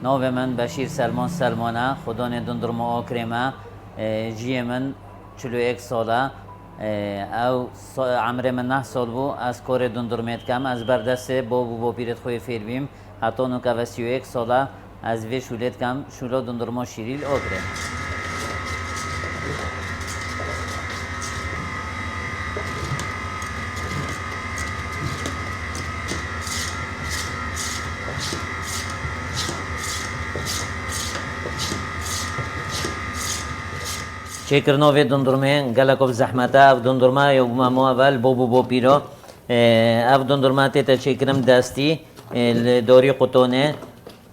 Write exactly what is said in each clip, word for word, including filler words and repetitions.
Navê min Beşîr Selman Selman e, xwedonê Dundurma Okrê me. E, ciyê min çil û yek sal e. E, ew sa-, emrê min neh sal bû, ez korê Dundurmê dikem. Ez ber destê bab û bapîrê xwe yê fêr bîm. Heta nûke ve sî û yek sal e, ez vê şûlê dikem, şûla Dundurma Şîrî li Okrê. Çêkirina vê dundurmê geleko bi zehmet e. Ev dundurma ye û me ma evel bo bû bo pîro. Ê, ev dundurma tête çêkirin bi destî, ê, li dorî qutonê.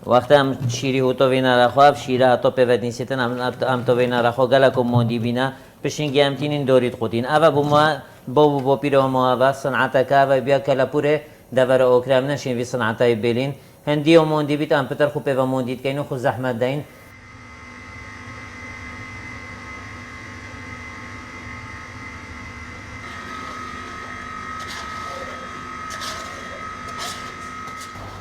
Wextê em şîrî hûto vênera xwe, ev şîre heto pê vedînsîtin, em, em to vênera xwe geleko mondî bîne. Pişingî em tînîn dorî diqutîn. Ev e bo ma, bo bû bo pîro ma ev e, sineteke ev e, biya kelepûrê devera Okrê em neşên vî sinetayê bêlîn. Hindî û mondî bît, em pitir xwe pê ve mondî dikeyn û xwe zehmet deyn.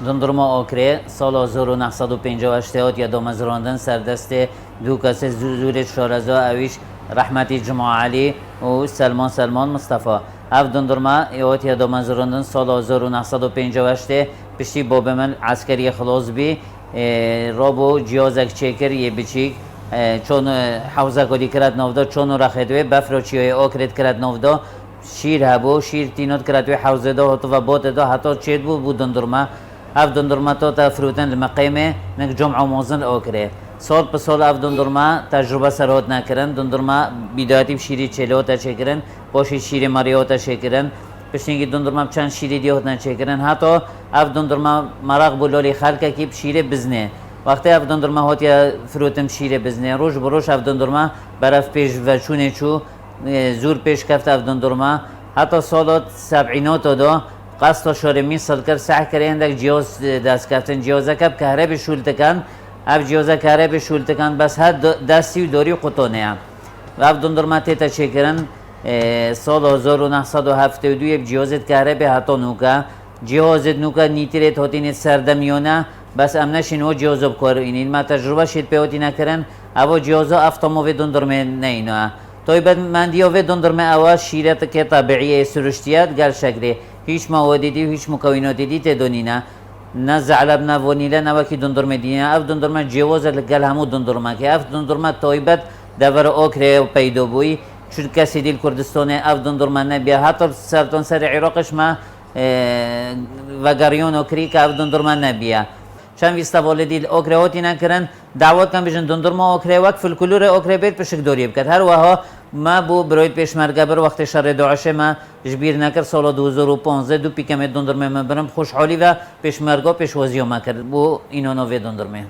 Dundurma Okrê, sala hezar û neh sed û pêncî û heştê hatiye damezrandin ser destê du kesê zû-, zûrê şareza, ewîş rehmetî Cuma Elî û Selman Selman Mistefa. Ev dundurma hatiye damezrandin sala hezar û neh sed û pêncî û heştê piştî babê min eskeriyê xilas bî. Ê, rabû cihazek çêkir yê biçîk, ê, çon, ê, hewzek olî kiret navda, çon û rexêt wê, befro çiyoyê Okrê dikiret navda, şîr hebû, şîr tîno dikiret wê hewzê de, hotû ve botê de, heta çêdibû bû dundurma. Ev dundurma to te firotin li Miqêmê, nik cum'a mozin li Okrê. Sal bi sal ev dundurma tecrube ser hotine kirin, dundurma bîdayetî bi şîrî çêlê hote çêkirin, paşî şîrê meriyê hote çêkirin. Piştî wî dundurma bi çend şîrî dî hotine çêkirin. Heta ev dundurma meraq bû lolî xelkekî bi şîrê biznê. Wextê ev dundurma hotiye firotin bi şîrê biznê, roj bi roj ev dundurma berev pêş veçûnê çû, e, zûr pêş keft ev dundurma. Heta sala seb'înata de qesta şarê Mîsil kir, seh kir, hindek cihaz, e, dest keftin. Cihazeke bi kehrebê şûl dikin. Ev cihaza kehrebê şûl dikin, bes her do-, destî û dorî qutonê ye. Ev dundurma tête çêkirin. Ê, sala hezar û neh sed û heftê û duyê bi cihazê kehrebê heta nûke. Cihazê nûke nîtîrê hotînê serdemiyone, bes em neşîn o cihazo bi kar înîn. Me tecrube şîr pê hotîne kirin, evo cihazo ev tamo vê dundurmê neyno. Taybetmendiya vê dundurmê ew e, şîreteke tebiî yê siruştiye digel şekrê. Hîç mewedî dî, hîç mukewînatî dî tê de nîne. Ne ze'leb, ne vonîle, ne wekî dundurmê dî ne. Ev dundurme cêwaz e li gel hemû dundurmekê. Ev dundurme taybet devera Okrê peydo bûyî. Çi kesî dî li Kurdistanê ev dundurme nebiye. Heta li sertanserê Iraqê ji me, e, vegeriyano kirî ke ev dundurme nebiye. Çend vîst hevalê dî li Okrê hotîne kirin. Dawet dikin bijin dundurma Okrê wek folklorê Okrê bêt pişikdoriyê biket. Her weha me bû biroyê pêşmerge bir wextê şerê DAIŞê me ji bîr nekir, sala du hezar û panzdeh du pîkemê dundurmê me birin, bi xweşhalî ve pêşmerga pêşwaziya me kir bo înona vê dundurmê.